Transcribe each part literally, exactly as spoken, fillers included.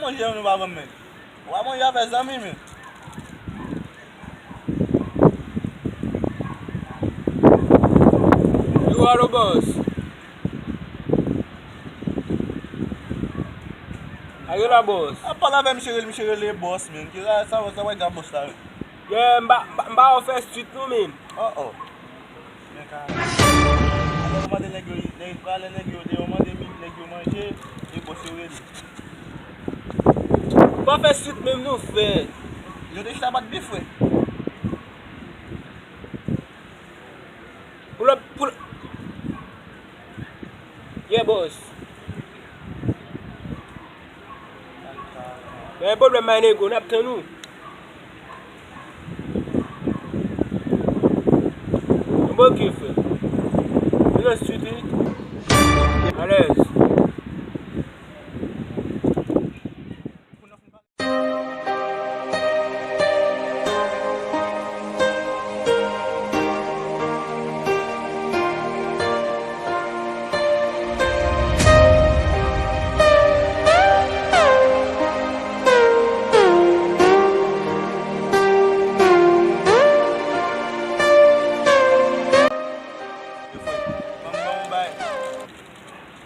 Manje nou pa ban men. Ou pa manje avè zanmi men. Yo, alo, bòs. Ayo la, bòs. Ap pale avè misye rele, misye rele bòs, men. Ki sa, sa, sa, sa, bòs la, men. Yeah, m pa, m pa, m pa wè w fè swit non, men. Oh, oh. Men ka. Alè, mande nèg yo, nèg, pralè nèg yo deyò, mande mi-, nèg yo manje, e bòs yo rele. Pa fè swit menm non, frè. Yo te chita bat bif, frè. Pull up, pull up. Yeah, boss. Gen pwoblèm, my nego, n ap tann ou. Bon, ok, frè. Vin nan street, wi. Alèz. Yo, frè, ban m, ban m yon bay.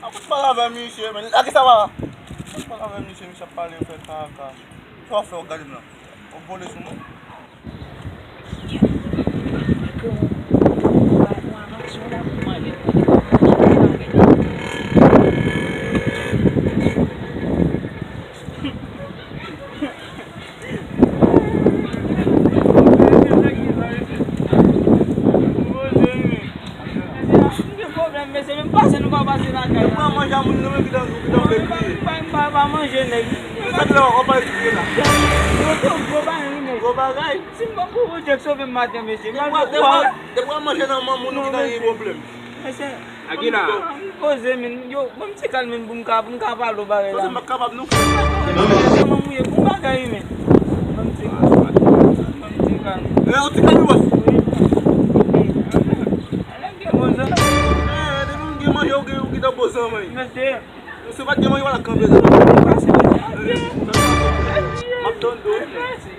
A, fout pale avè misye, men. Lage sa, wa. Fout pale avè misye, misye ap pale, fè kaka. Sa w ap fè, w ap gade m la. W ap vole sou mwen. M gen pwoblèm, mesye, men m pase nou pa pase lakay la. Ou pa manje a moun nan, men ki dan, ki dan vle kriye. M pa, m pa, pa manje nèg. Sa ki la, w pa kriye la. Yo, yo, gwo bagay, wi, men. Gwo bagay. Si m pa pou Bondye k sove m maten, mesye. Depi w, depi w, depi w manje nan moun, moun ki nan gen pwoblèm. Mesye, Akila. M poze, men. Yo, ban m ti kalm, men, pou m ka, pou m ka pale w bagay la. Poze, m pa kapab, non, frè. Manman mouye, bon bagay, men. Ban m ti kalm. Ban m ti kalm. Eh, yon ti kalm, bòs. Wi. Alè, m gen bon zan. Eh, depi m gen manje, ou gen, ou gen bon zan, men. Mesye. Si w pa t gen manje, w pa t ap kanpe la. Pase, mesye. M ap tann ou. Mèsi.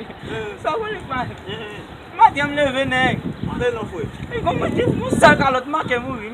Sa w konnen pa. Maten m leve, nèg. Pale non, frè. E kòman di yon sèl kalòt make mouri.